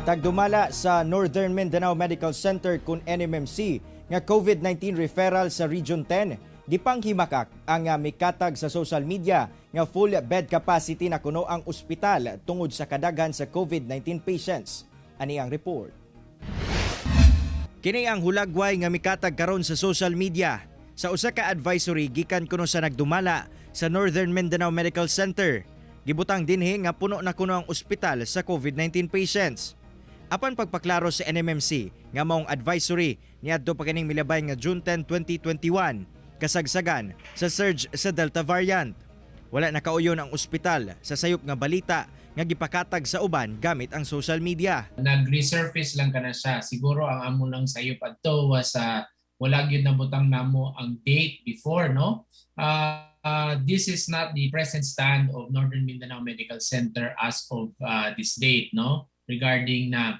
Tagdumala sa Northern Mindanao Medical Center kun NMMC nga COVID-19 referral sa Region 10, gipanghimakak ang mikatag sa social media nga full bed capacity na kuno ang ospital tungod sa kadaghan sa COVID-19 patients. Ani ang report. Kini ang hulagway nga mikatag karon sa social media sa usa ka advisory gikan kuno sa nagdumala sa Northern Mindanao Medical Center. Gibutang dinhi nga puno na kuno ang ospital sa COVID-19 patients. Apan pagpaklaro sa NMMC nga maong advisory niadto pa kining milabay nga June 10, 2021, kasagsagan sa surge sa Delta variant. Wala nakauyon ang ospital sa sayop nga balita nga gipakatag sa uban gamit ang social media. Nag-resurface lang kana siya. Siguro ang amo lang sayop adto was wala gyud nabutang namo ang date before, no? This is not the present stand of Northern Mindanao Medical Center as of this date, no? Regarding na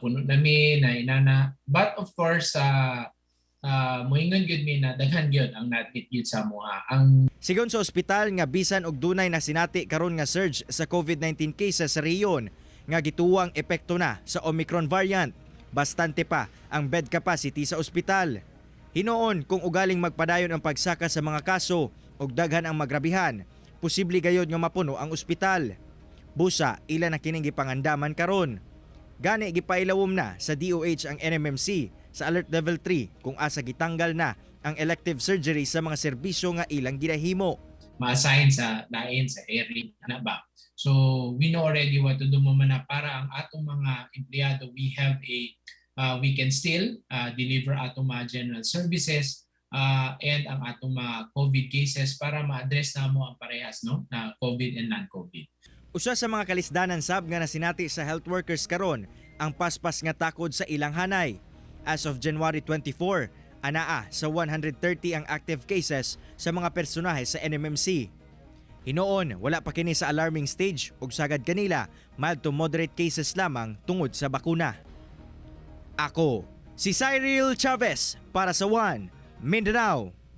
puno nami na inana. But of course, moingon gyud mi na daghan gyud ang na-admit gyud sa amoa. Ang Sigon sa ospital nga bisan og dunay nasinati karon nga surge sa COVID-19 cases sa rehiyon nga gituwang epekto na sa Omicron variant, bastante pa ang bed capacity sa ospital. Hinuon kung ugaling magpadayon ang pagsaka sa mga kaso ug daghan ang magrabihan, posible gayod nga mapuno ang ospital. Busa ila na kining gipangandaman karon. Gani gipailawom na sa DOH ang NMMC sa Alert Level 3 kung asa gitanggal na ang elective surgery sa mga serbisyo nga ilang ginahimo. Ma-assign sa lain sa area na ba. So we know already what to do mo man na para ang atong mga empleyado, we can still deliver atong mga general services and ang atong mga COVID cases para ma-address namo ang parehas, no, na COVID and non-COVID. Usa sa mga kalisdanan sab nga nasinati sa health workers karon ang paspas nga takod sa ilang hanay. As of January 24, anaa sa 130 ang active cases sa mga personahe sa NMMC. Hinuon, wala pa kini sa alarming stage ug sagad kanila mild to moderate cases lamang tungod sa bakuna. Ako, si Cyril Chavez para sa One Mindanao.